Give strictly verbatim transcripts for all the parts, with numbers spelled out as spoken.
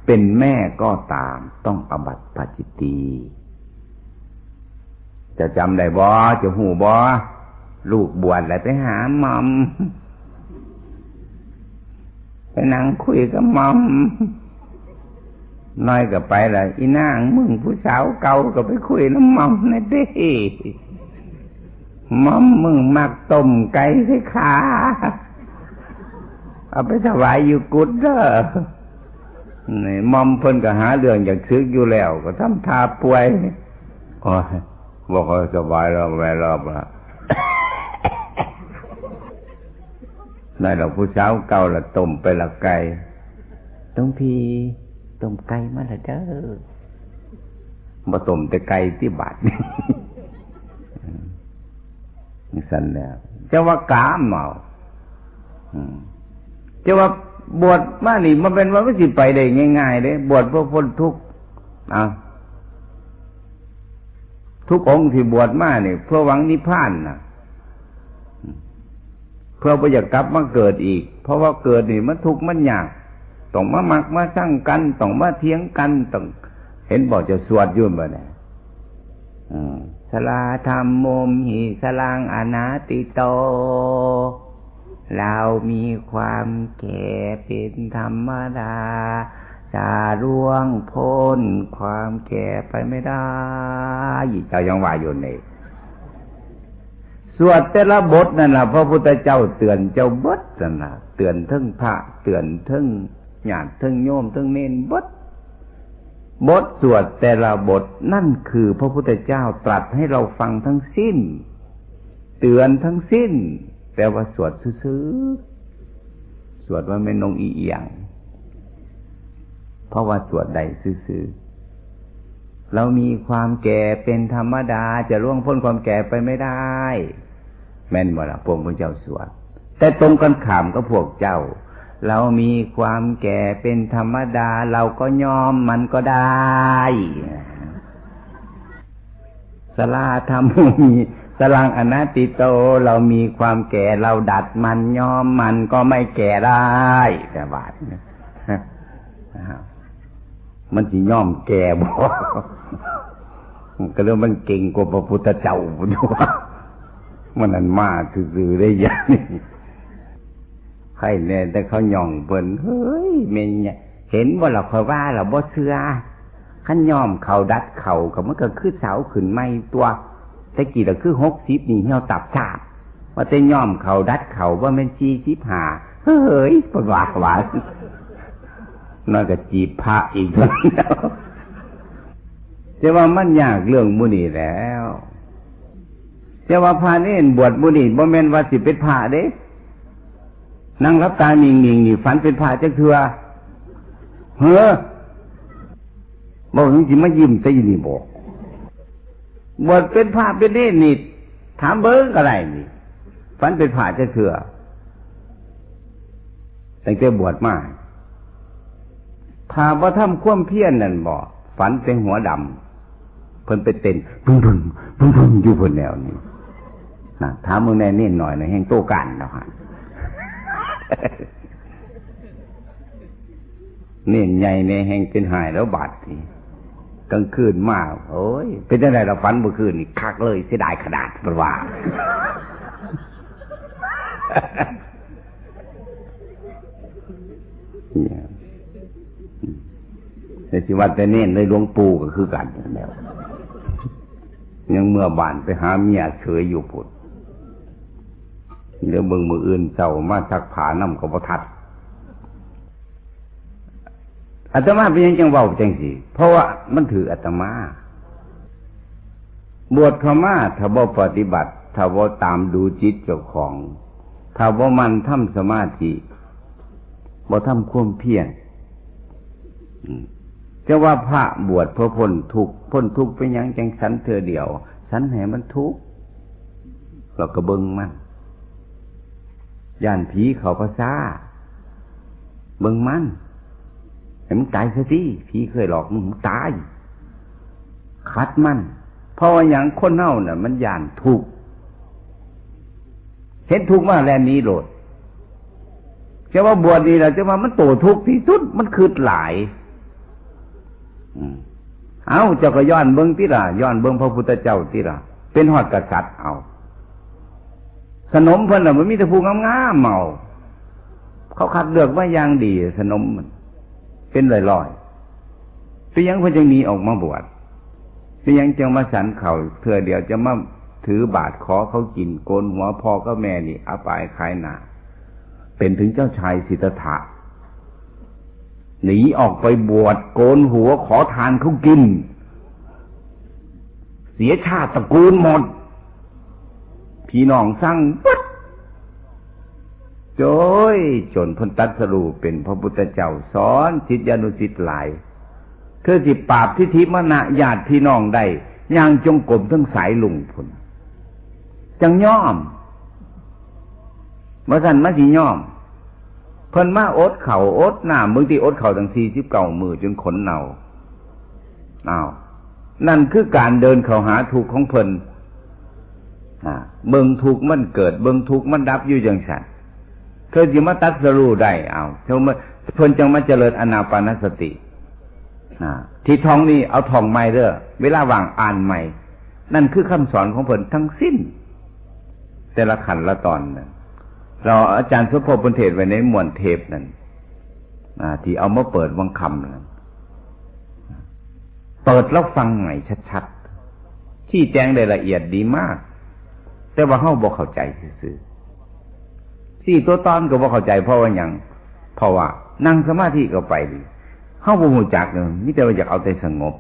เป็นแม่ก็ตามต้องอาบัติปาจิตตีย์ เจ้าจำได้บ่ เจ้าฮู้บ่ ลูกบวชแล้วไปหาหม่อม ไปนั่งคุยกับหม่อม น้อยก็ไปละ อีนาง มึงผู้สาวเก่าก็ไปคุยนำหม่อมแหน่เด้ หม่อมมึงมักต้มไก่ใส่ขา เอาไปถวายอยู่กุฏิเด้อ นี่หม่อมเพิ่นก็หาเรื่องอยากสึกอยู่แล้ว ก็ทำท่าป่วย โอ้ย บ่ค่อยสบายแล้ว แม่รอบละ นั่นล่ะผู้สาวเก่าละต้มไปละไก่ หลวงพี่ ต้มไก่มาละเด้อ บ่ต้มแต่ไก่ติบาด จั่งซั้นแหล้ว จะว่ากามเอา อืม จะว่าบวชมานี่ มันเป็นว่ามันสิไปได้ง่ายๆเด้ บวชเพื่อพ้นทุกข์ เอา ทุกองค์ที่บวชมานี่ เพื่อหวังนิพพานน่ะ เพื่อบ่อยากกลับมาเกิดอีก เพราะว่าเกิดนี่มันทุกข์มันยาก ต้องมามักมาชังกัน ต้องมาเถียงกัน ต้อง เห็นบ่ เจ้าสวดอยู่บ่เนี่ย อืม สลาธัมโมหิ สลังอนาติโต เรามีความแก่เป็นธรรมดา จะล่วงพ้นความแก่ไปไม่ได้ เจ้ายังว่าอยู่นี่ สวดแต่ละบทนั่นล่ะ พระพุทธเจ้าเตือนเจ้าเบิดนั่นล่ะ เตือนเทิงพระ เตือนเทิงญาติ เทิงโยม เทิงเณรเบิด บทสวดแต่ละบท นั่นคือพระพุทธเจ้าตรัสให้เราฟังทั้งสิ้น เตือนทั้งสิ้น แต่ว่าสวดซื่อๆ สวดว่าแม่นนกอีเอียง เพราะว่าสวดได้ซื่อๆ เรามีความแก่เป็นธรรมดา จะล่วงพ้นความแก่ไปไม่ได้ แม่นบ่ล่ะ พระพุทธเจ้าสวด แต่ตรงกันข้ามกับพวกเจ้า เรามีความแก่เป็นธรรมดา เราก็ยอมมันก็ได้ สลาธัมโมหิ สลังอนาติโต เรามีความแก่ เราดัดมันยอมมันก็ไม่แก่ได้ แต่บาด มันสิยอมแก่บ่ ก็เรื่องมันเก่งกว่าพระพุทธเจ้าอยู่ มันนั่นมาซื่อๆได้ยัง ใครแน่แต่เขาย่องเพิ่น เฮ้ย แม่นเนี่ย เห็นบ่ล่ะ ข้อยว่าล่ะ บ่เชื่อ คันย่อมเขาดัดเขาก็มันก็คือเสาขึ้นใหม่ตัว แต่กี้ล่ะคือหกสิบนี่เหี่ยวตับซาบ ว่าแต่ย่อมเขาดัดเขาว่าแม่นสี่สิบห้า เฮ้ย เพิ่นว่า ว่า นั่นก็จีบพระอีก แต่ว่ามันยากเรื่องหมู่นี้แหล้ว แต่ว่าพระเณรบวชหมู่นี้บ่แม่นว่าสิเป็นพระเด้ นั่งหลับตานิ่งๆนี่ฝันเป็นพระจักเทื่อ เฮ้อ บ่ถึงสิมายิ้มแต่อีนี่บ่ บวชเป็นพระเป็นเณรนี่ ถามเบิ่งก็ได้นี่ ฝันเป็นพระจักเทื่อ ตั้งแต่บวชมา ถ้าบ่ทำความเพียรนั่นบ่ ฝันแต่หัวดำ เพิ่นไปเต้น บึ้งบึ้ง บึ้งบึ้ง อยู่เพิ่นแนวนี้ นะ ถามมึงแน่ เณรน้อยนะ แห่งโตกันแล้วฮะ เณรใหญ่เนี่ย แห่งเป็นหายแล้วบาดนี้ กลางคืนมา โอ้ย เป็นจังได๋ล่ะ ฝันเมื่อคืนนี่ คักเลย เสียดายขนาด เพิ่นว่า เนี่ย แต่สิว่าแต่เณรเลย หลวงปู่ก็คือกันนั่นแหล้ว ยังเมือบ้านไปหาเมียเฉยอยู่พุ้น เดี๋ยวเบิ่งมื้ออื่นเช้ามาซักผ้านำก็บ่ทัน อาตมาเป็นหยังจังเว้าจังซี่ เพราะว่ามันถืออาตมา บวชเข้ามาถ้าบ่ปฏิบัติ ถ้าบ่ตามดูจิตเจ้าของ ถ้าบ่หมั่นทำสมาธิ บ่ทำความเพียร อืม จะว่าพระบวชเพื่อพ้นทุกข์ พ้นทุกข์เป็นหยังจังฉันเทื่อเดียว ฉันให้มันทุกข์ แล้วก็เบิ่งมัน ย่านผีเข้าพรรษา เบิ่งมัน ให้มันตายซะสิ ผีเคยหลอกมึง มึงตาย ขัดมัน เพราะว่าหยัง คนเฮาน่ะมันย่านทุกข์ เห็นทุกข์มาแล่นหนีโลด จะว่าบวชนี่ล่ะ จะว่ามันโตทุกข์ที่สุด มันคิดหลาย อืม เอ้า เจ้าก็ย้อนเบิ่งติล่ะ ย้อนเบิ่งพระพุทธเจ้าติล่ะ เป็นฮอดกษัตริย์เอา สนมเพิ่นน่ะมันมีแต่ผู้งามๆเอา เขาคัดเลือกมาอย่างดี สนมมันเป็นร้อยๆ เป็นหยังเพิ่นจึงหนีออกมาบวช เป็นหยังจึงมาฉันข้าวเทื่อเดียว จะมาถือบาตรขอเขากิน โกนหัวพ่อกับแม่นี่อับอายขายหน้า เป็นถึงเจ้าชายสิทธัตถะ หนีออกไปบวชโกนหัวขอทานเขากิน เสียชาติตระกูลหมด พี่น้องสั่งวัด โจ้ย จนเพิ่นตรัสรู้เป็นพระพุทธเจ้า สอนศิษยานุศิษย์หลาย เธอสิปราบทิฏฐิมานะญาติพี่น้องได้ ย่างจงกรมทั้งสายลุงพุ้น จังยอม ว่าซั่นมาสิยอม เพิ่นมาอดข้าวอดน้ำ บางทีอดข้าวตั้งสี่สิบเก้ามื้อจนขนเน่า อ้าว นั่นคือการเดินเข้าหาทุกข์ของเพิ่น อ่า เบิ่งทุกข์มันเกิด เบิ่งทุกข์มันดับอยู่จังซั่น เธอสิมาตรัสรู้ได้ เอา เธอมา เพิ่นจังมาเจริญอานาปานสติ อ่า ที่ท่องนี่เอาท่องใหม่เด้อ เวลาว่างอ่านใหม่ นั่นคือคำสอนของเพิ่นทั้งสิ้น แต่ละขั้นละตอนนะ เราอาจารย์สมภพเพิ่นเทศน์ไว้ในม่วนเทปนั่น อ่า ที่เอามาเปิดวังค่ำนั่น เปิดแล้วฟังใหม่ชัดๆ ชี้แจงได้ละเอียดดีมาก แต่ว่าเฮาบ่เข้าใจซื่อๆ ชี้ตัวตอนก็บ่เข้าใจ เพราะว่าหยัง เพราะว่านั่งสมาธิก็ไปดี เฮาบ่ฮู้จักเลย มีแต่ว่าอยากเอาแต่สงบ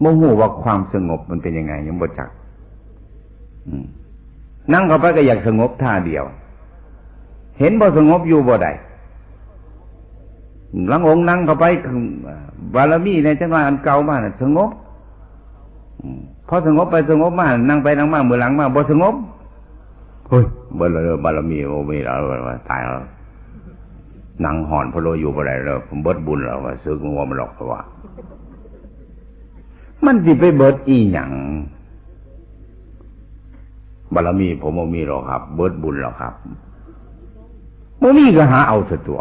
บ่ฮู้ว่าความสงบมันเป็นยังไง ยังบ่จัก อืม นั่งเข้าไปก็อยากสงบท่าเดียว เห็นบ่สงบอยู่บ่ได้ ลางองค์นั่งเข้าไป บารมีในจังหวะอันเก่ามาน่ะสงบ อืม พอสงบไปสงบมา นั่งไปนั่งมา มื้อหลังมาบ่สงบ เฮ้ย เบิดแล้วเด้อ บารมีบ่มีแล้ว ว่าตายแล้ว หนังฮ้อนพะโล้อยู่บ่ได้แล้ว เบิดบุญแล้ว ว่า สึกหัวมันหรอก ว่า มันสิไปเบิดอีหยัง บารมีผมบ่มีหรอกครับ เบิดบุญแล้วครับ บ่มีก็หาเอาซะตัว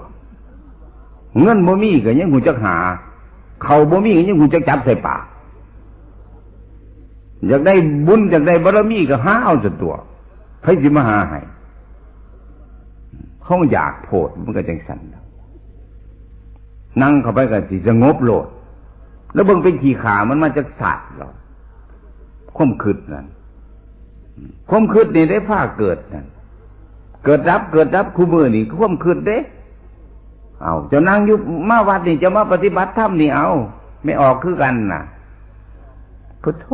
เงินบ่มีก็ยังฮู้จักหา ข้าวบ่มีก็ยังฮู้จักจับใส่ปาก อยากได้บุญ อยากได้บารมีก็หาเอาซะตัว ไผสิมาหาให้ ของอยากโพด มันก็จังซั่น นั่งเข้าไปก็สิสงบโลด แล้วเบิ่งเป็นขี้ข้ามันมาจากศาสตร์หรอ ความคิดนั่น ความคิดนี่ได้พาเกิดนั่น เกิดดับ เกิดดับ คู่มื้อนี่ความคิดเด้ เอา เจ้านั่งอยู่มาวัดนี่ เจ้ามาปฏิบัติธรรมนี่ เอา ไม่ออกคือกันน่ะ พุทโธ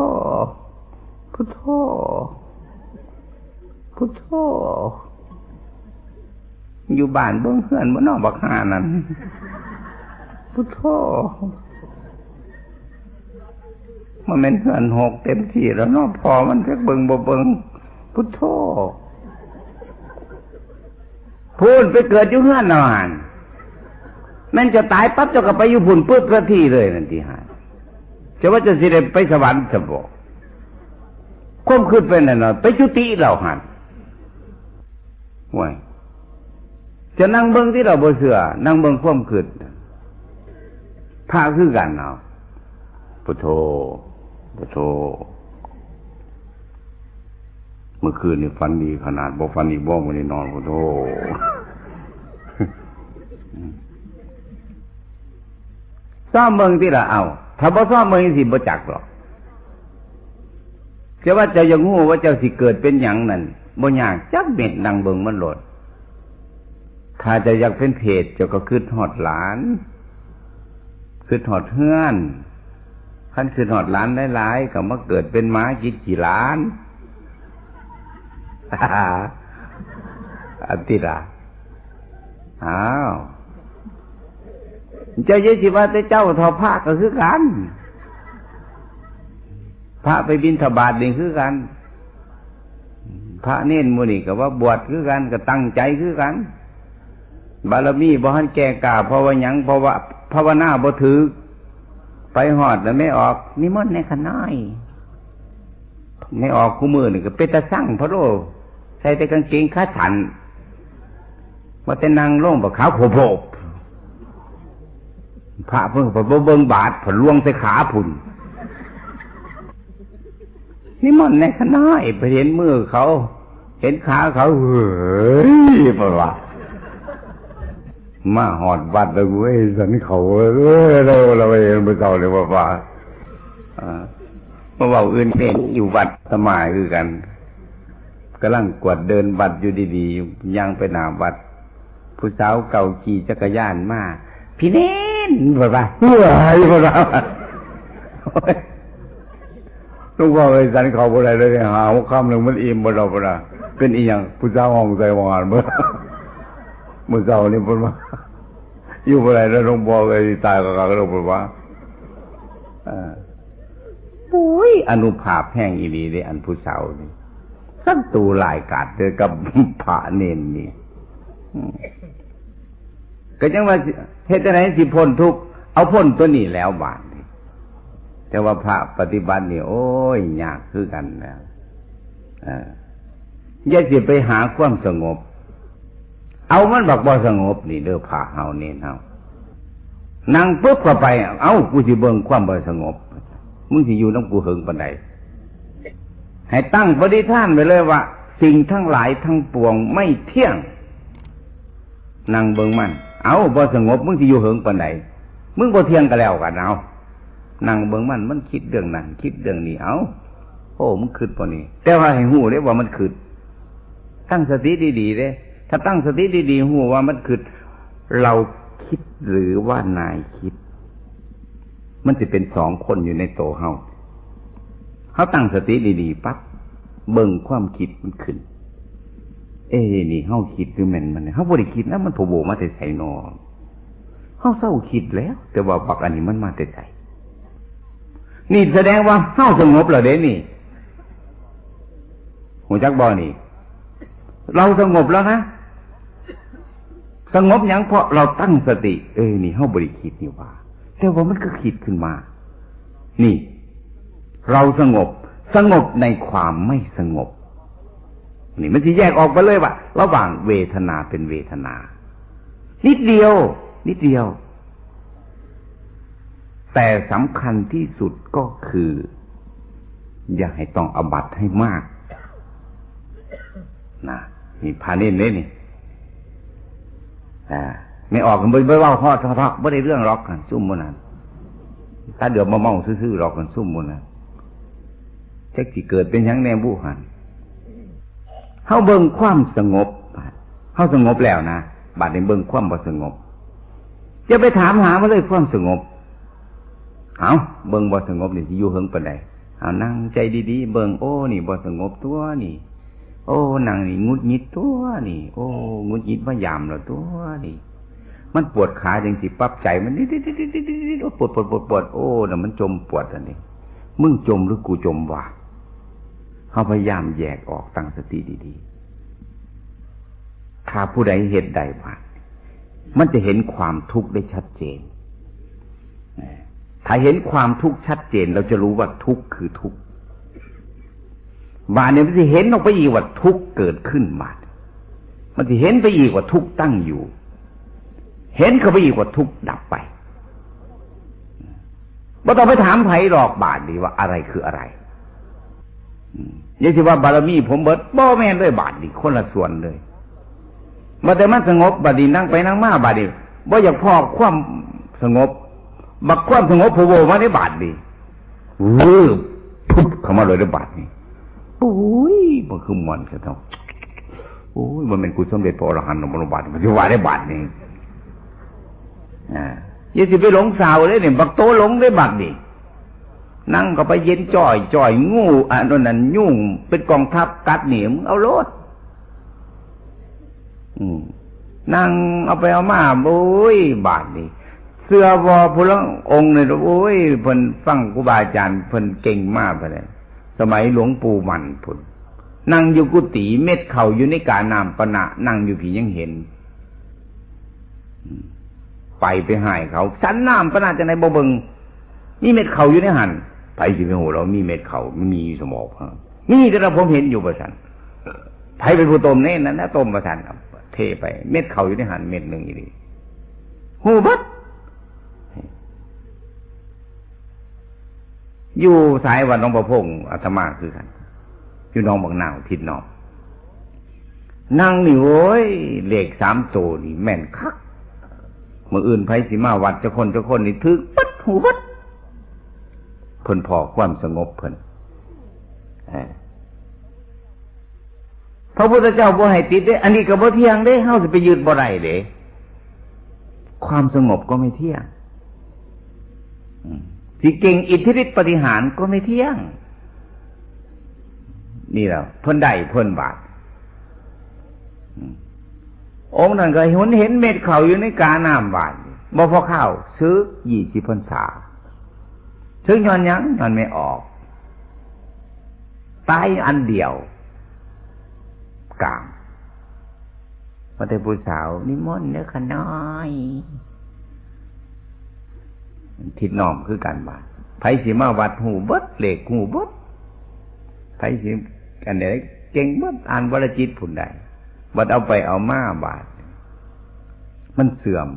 พุทโธ พุทโธ อยู่บ้านเบิ่งเฮือนบ่เนาะบักห่านั่น พุทโธ มันแม่นเฮือนหกเต็มที่แล้วเนาะ พ่อมันจักเบิ่งบ่เบิ่ง พุทโธ พู้นไปเกิดอยู่เฮือนเอาหั่น แม่นเจ้าตายปั๊บเจ้าก็ไปอยู่พุ้นปึ๊บทันทีเลยนั่นติหั่น เจ้าว่าเจ้าสิได้ไปสวรรค์ซะบ่ ความคิดไปนั่นน่ะ ไปจุติแล้วหั่น ห่วย จะนั่งเบิ่งที่เราบ่เชื่อ นั่งเบิ่งความคิด พระคือกันเอา พุทโธ พุทโธ เมื่อคืนนี่ฝันดีขนาด บ่ฝันอีกบ่ มื้อนี้นอน พุทโธ ซ้อมเบิ่งติล่ะ เอ้า ถ้าบ่ซ้อมเบิ่งจั่งซี้บ่จักหรอก จะว่าเจ้าอยากฮู้ว่าเจ้าสิเกิดเป็นหยังนั่น บ่ยากจักเม็ด นั่งเบิ่งมันโลด ถ้าเจ้าอยากเป็นเปรต เจ้าก็คิดฮอดหลาน คิดฮอดเฮือน คันคิดฮอดหลานหลายๆ ก็มาเกิดเป็นหมากินขี้หลาน อันติล่ะ อ้าว เจ้าอย่าสิว่าแต่เจ้าเถาะ พระก็คือกัน พระไปบิณฑบาตนี่คือกัน พระเณรหมู่นี่ก็ว่าบวชคือกัน ก็ตั้งใจคือกัน บารมีบ่ทันแก่กล้า เพราะว่าหยัง เพราะว่าภาวนาบ่ถืก ไปฮอดแล้วแม่ออก นิมนต์แหน่ข้าน้อย แม่ออกคู่มื้อนี่ก็เป็นตาซังพะโล ใส่แต่กางเกงขาสั้น ว่าแต่นั่งลงบักขาวโผบ พระเพิ่นก็บ่เบิ่งบาท เพิ่นล่วงใส่ขาพุ้น นิมนต์แหน่ข้าน้อย ไปเห็นมือเขา เห็นขาเขา เฮ้ย เพิ่นว่า มาฮอดวัดแล้วเว้ย สันเขา เออ เรา เราเห็นมื้อเช้านี่ว่า ว่า อ่า มาเว้าอื่นเพลงอยู่วัดอาตมาคือกัน กำลังกวาดเดินวัดอยู่ดีๆ อยู่ ย่างไปหน้าวัด ผู้สาวเก่าขี่จักรยานมา "พี่เน้น" เพิ่นว่า "เฮ้ย" เพิ่นว่า "โอ๊ย หลวงพ่อเอ้ย สันเขาบ่ได้เลย หาหัวค่ำหนึ่งมันอิ่มบ่ดอก" เพิ่นว่า "เป็นอีหยัง ผู้สาวห้องใส่ว่าหั่น" เพิ่น มื้อเช้านี่เพิ่นว่า "อยู่บ่ได้แล้วหลวงพ่อเอ้ย ตายกะคักแล้ว" เพิ่นว่า เออ ปุ้ย อานุภาพแฮงอีหลีเด้ อันผู้สาวนี่ ศัตรูร้ายกาจเด้อกับพระเณรนี่ อืม ก็จั่งว่าสิ เฮ็ดจั่งใดสิพ้นทุกข์ เอาพ้นตัวนี้แล้วบาดนี้ แต่ว่าพระปฏิบัตินี่ โอ้ย ยากคือกันนะ เออ อย่าสิไปหาความสงบ เอามันบักบ่สงบนี่เด้อ พระเฮาเณรเฮา นั่งปุ๊บเข้าไป เอ้า กูสิเบิ่งความบ่สงบ มึงสิอยู่นำกูเหิงปานใด ให้ตั้งปณิธานไว้เลยว่า สิ่งทั้งหลายทั้งปวงไม่เที่ยง นั่งเบิ่งมัน เอ้า บ่สงบ มึงสิอยู่เหิงปานใด มึงบ่เที่ยงก็แล้วกัน เอา นั่งเบิ่งมัน มันคิดเรื่องนั้น คิดเรื่องนี้ เอ้า โอ้ มึงคิดบ่นี่ แต่ว่าให้ฮู้เด้ว่ามันคิด ตั้งสติดีๆเด้ ถ้าตั้งสติดีๆ ฮู้ว่ามันคิด เราคิดหรือว่านายคิด มันสิเป็นสองคนอยู่ในโตเฮา เฮาตั้งสติดีๆ ปั๊บ เบิ่งความคิดมันขึ้น เอ้ นี่เฮาคิดหรือแม่นมัน เฮาบ่ได้คิดนะ มันโผล่มาแต่ไสนอ เฮาเซาคิดแล้ว แต่ว่าบักอันนี้มันมาแต่ไส นี่แสดงว่าเฮาสงบแล้วเด้นี่ ฮู้จักบ่นี่ เราสงบแล้วนะ สงบหยัง เพราะเราตั้งสติ เอ้ย นี่เฮาบ่ได้คิดนี่หว่า แต่ว่ามันก็คิดขึ้นมา นี่ เราสงบ สงบในความไม่สงบ นี่มันสิแยกออกไปเลยว่า ระหว่างเวทนาเป็นเวทนา นิดเดียว นิดเดียว แต่สำคัญที่สุดก็คือ อย่าให้ต้องอาบัติให้มาก นะ นี่พระเณรเด้นี่ อ่า ไม่ออกกัน บ่ บ่เว้าฮอดเถาะ บ่ได้เรื่องหรอก ซุมหมู่นั้น ถ้าเดือดมาเมาซื่อๆหรอก ซุมหมู่นั้น จักสิเกิดเป็นหยังแน่บุหั่น เฮาเบิ่งความสงบ เฮาสงบแล้วนะ บัดนี้เบิ่งความบ่สงบ อย่าไปถามหามาเลยความสงบ เอา เบิ่งบ่สงบนี่สิอยู่เหิงปานใด เอานั่งใจดีๆ เบิ่ง โอ้ นี่บ่สงบตัวนี่ โอ้ นั่งนี่หงุดหงิดตัวนี่ โอ้ หงุดหงิดมายามแล้วตัวนี่ มันปวดขาจังสิปรับใจมันนิดๆๆๆๆ โอ้ ปวด ปวด ปวด ปวด โอ้ น่ะมันจมปวดอันนี้ มึงจมหรือกูจมวะ เฮาพยายามแยกออก ตั้งสติดีๆ ถ้าผู้ใดเฮ็ดได้บาด มันจะเห็นความทุกข์ได้ชัดเจน ถ้าเห็นความทุกข์ชัดเจน เราจะรู้ว่าทุกข์คือทุกข์ บาดเนี่ยมันจะเห็นออกไปอีกว่าทุกข์เกิดขึ้นบาด มันจะเห็นไปอีกว่าทุกข์ตั้งอยู่ เห็นเข้าไปอีกว่าทุกข์ดับไป บ่ต้องไปถามไผหรอกบาดนี้ว่าอะไรคืออะไร อืม อย่าสิว่าบารมีผมเบิด บ่แม่นเลยบาดนี้ คนละส่วนเลย มาแต่มันสงบบาดนี้ นั่งไปนั่งมาบาดนี้ บ่อยากพ้อความสงบ บักความสงบโผล่มาในบาดนี้ วืบ พุบเข้ามาเลยในบาดนี้ โอ้ย มันคือม่วนซะเนาะ โอ้ย มันเป็นกูสมเด็จพระอรหันต์หลวงพ่อบาด มันสิว่าได้บาดนี้ อ่า อย่าสิไปหลงสาวเลยเนี่ย บักโตหลงได้บาดนี้ นั่งก็ไปเย็นจ่อยจ่อย งู อันนั้นน่ะ ยุงเป็นกองทัพกัดนี่ มึงเอาโลด อืม นั่งเอาไปเอามา โอ้ย บาดนี้ เชื่อบ่ ผู้ละองค์เนี่ย โอ้ย เพิ่นฟังครูบาอาจารย์ เพิ่นเก่งมากไปเลย สมัยหลวงปู่หมั่นพุ้น นั่งอยู่กุฏิ เม็ดเข้าอยู่ในกาน้ำปะนะ นั่งอยู่พี้ยังเห็น อืม ไป ไปหายเขา สันน้ำปะนะจั่งใดบ่เบิ่ง มีเม็ดเข้าอยู่ในหั่น ไผสิไปฮู้หรอก มีเม็ดเข้า มันมีอยู่สมอง มี แต่ว่าผมเห็นอยู่ว่าซั่น ไผเป็นผู้ต้ม เณรนั่นนะต้มว่าซั่น เทไป เม็ดเข้าอยู่ในหั่นเม็ดหนึ่งอีหลี ฮู้เบิด อยู่สายวัดหลวงพ่อพงษ์อาตมาคือกัน อยู่หนองบักนาว ทิศนอก นั่งนี่ โอ้ย เลขสามตัวนี่แม่นคัก มื้ออื่นไผสิมาวัดจักคนจักคนนี่ถืกปัดหูวัด เพิ่นพ้อความสงบเพิ่น เออ พระพุทธเจ้าบ่ให้ติดเด้ อันนี้ก็บ่เที่ยงเด้ เฮาสิไปยึดบ่ได้เด้ ความสงบก็ไม่เที่ยง อืม สิเก่งอิทธิฤทธิปาฏิหาริย์ก็ไม่เที่ยง นี่แหละ เพิ่นได้เพิ่นบาด อืม องค์นั้นก็เห็น เห็นเม็ดข้าวอยู่ในกาน้ำบาด บ่พอข้าว สึกยี่สิบพรรษา สึกย้อนหยัง ย้อนแม่ออก ตายอันเดียว กลาง ว่าแต่ผู้สาว นิมนต์เด้อขะน้อย ทิศน้องคือกันบาด ไผสิมาวัดฮู้เบิด เลขฮู้เบิด ไผสิอันใดเก่งเบิด อ่านวรจิตพุ้นได้ บัดเอาไปเอามาบาด มันเสื่อม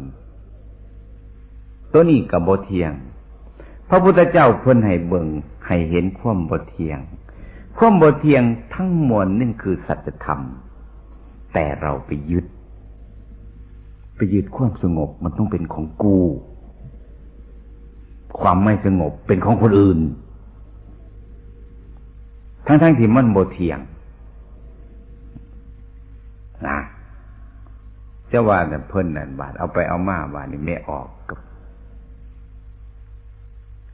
ตัวนี้ก็บ่เที่ยง พระพุทธเจ้าเพิ่นให้เบิ่ง ให้เห็นความบ่เที่ยง ความบ่เที่ยงทั้งมวลนั่นคือสัจธรรม แต่เราไปยึด ไปยึดความสงบ มันต้องเป็นของกู ความไม่สงบเป็นของคนอื่น ทั้งๆที่มันบ่เที่ยง นะ จะว่าแต่เพิ่นนั่นบาด เอาไปเอามาบาดนี่แม่ออกกับ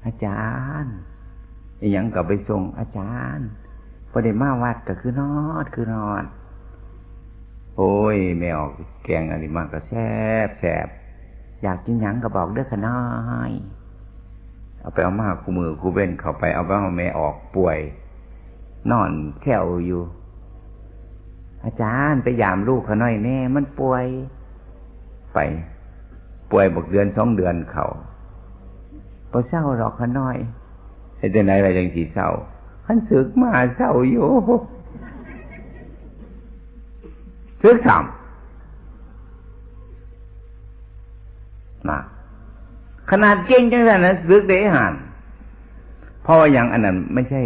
อาจารย์ อิหยังก็ไปส่ง อาจารย์ บ่ได้มาวัดก็คือนอน คือนอน โอ้ย แม่ออกแกงอันนี้มากก็แซ่บแซ่บ อยากกินหยังก็บอกเด้อขะน้อย เอาไปเอามาคู่มื้อคู่เว้น เข้าไปเอาไปเอาแม่ออกป่วย นอนแซวอยู่ อาจารย์ไปยามลูกขะน้อยแน่ มันป่วย ไป ป่วยบักเดือนสองเดือนเข้า บ่เซาดอกขะน้อย เฮ็ดจั่งใดล่ะจั่งสิเซา คันสึกมาเซาอยู่ สึกซ้ำ นะ ขนาดเก่งจั่งซั้นนะ สึกได้หั่น เพราะว่าหยัง อันนั้นไม่ใช่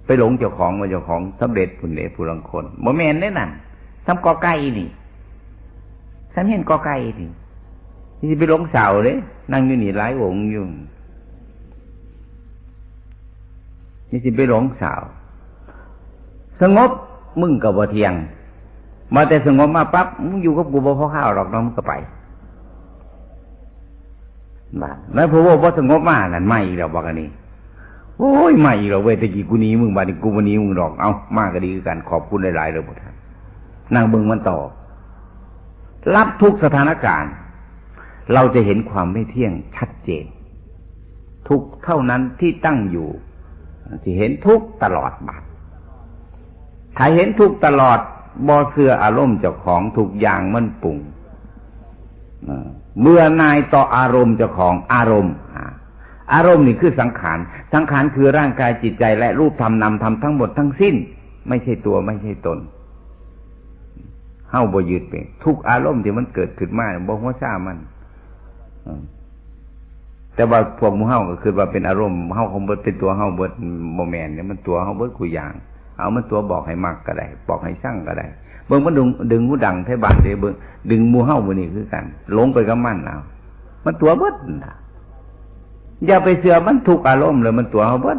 ไปหลงเจ้าของว่าเจ้าของสำเร็จพุ้นเด้ ผู้ลางคน บ่แม่นเด้นั่น ส่ำกอไก่นี่ ส่ำเฮียนกอไก่นี่ นี่สิไปหลงเซาเด้ นั่งอยู่นี่หลายองค์อยู่ นี่สิไปหลงเซา สงบ มึงก็บ่เที่ยง มาแต่สงบมาปั๊บ มึงอยู่กับกูบ่พอข้าวดอกเนาะ มึงก็ไป บาด แล้วพอว่าบ่สงบมานั่น มาอีกแล้ว บักอันนี้ โอ้ย มาอีกแล้วเว้ย แต่กี้กูหนีมึง บาดนี้กูบ่หนีมึงดอก เอ้า มาก็ดีคือกัน ขอบคุณหลายๆ เด้อพวกท่าน นั่งเบิ่งมันต่อ รับทุกสถานการณ์ เราจะเห็นความไม่เที่ยงชัดเจน ทุกข์เท่านั้นที่ตั้งอยู่ ที่เห็นทุกข์ตลอดมา ถ้าเห็นทุกข์ตลอด บ่เชื่ออารมณ์เจ้าของ ทุกอย่างมันปรุง เออ เบื่อหน่ายต่ออารมณ์เจ้าของ อารมณ์ อ่า อารมณ์นี่คือสังขาร สังขารคือร่างกายจิตใจและรูปธรรมนามธรรมทั้งหมดทั้งสิ้น ไม่ใช่ตัวไม่ใช่ตน เฮาบ่ยึดไป ทุกอารมณ์ที่มันเกิดขึ้นมา บ่หัวซ่ามัน อืม แต่ว่าพวกหมู่เฮาก็คิดว่าเป็นอารมณ์เฮาของเบิด เป็นตัวเฮาเบิด บ่แม่นเนี่ย มันตัวเฮาเบิดคู่อย่าง เอามันตัวบอกให้มักก็ได้ บอกให้ชังก็ได้ เบิ่งมันดึง ดึงหูดังไทบ้านเด้ เบิ่ง ดึงหมู่เฮามื้อนี้คือกัน หลงไปกับมันเอา มันตัวเบิดนั่นล่ะ อย่าไปเชื่อมันทุกอารมณ์เลย มันตัวเฮาเบิด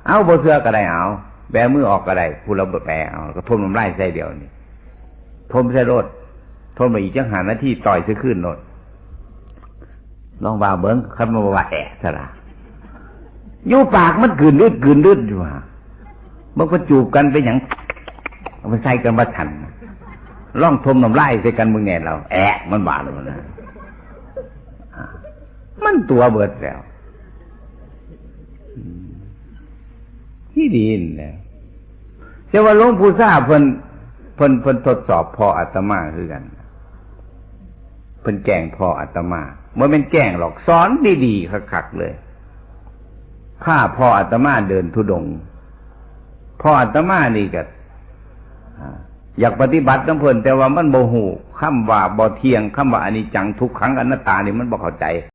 เอาบ่เชื่อก็ได้ เอา แบมือออกก็ได้ ผู้ละแบเอา ก็ถมน้ำลายใส่เดียวนี่ ถมใส่โลด ถมไปอีกจักห้านาที ต่อยใส่คืนโลด ลองว่าเบิ่ง คันมันว่าแอะซะละ อยู่ปากมันกลืนดืดกลืนดืดอยู่ฮะ มันก็จูบกันไปหยัง เอาไปใส่กันบ่ทัน ลองถมน้ำลายใส่กันมึงแน่เรา แอะ มันว่าแล้วนะ อ่า มันตัวเบิดแล้ว อืม ที่ดีนั่นแหละ แต่ว่าหลวงปู่ซ่าเพิ่น เพิ่น เพิ่นทดสอบพ่ออาตมาคือกัน เพิ่นแกล้งพ่ออาตมา บ่แม่นแกล้งหรอก สอนดีๆ คักๆ เลย พาพ่ออาตมาเดินธุดงค์ พ่ออาตมานี่ก็ อ่า อยากปฏิบัตินำเพิ่น แต่ว่ามันบ่ฮู้คำว่าบ่เที่ยง คำว่าอนิจจัง ทุกขัง อนัตตานี่มันบ่เข้าใจ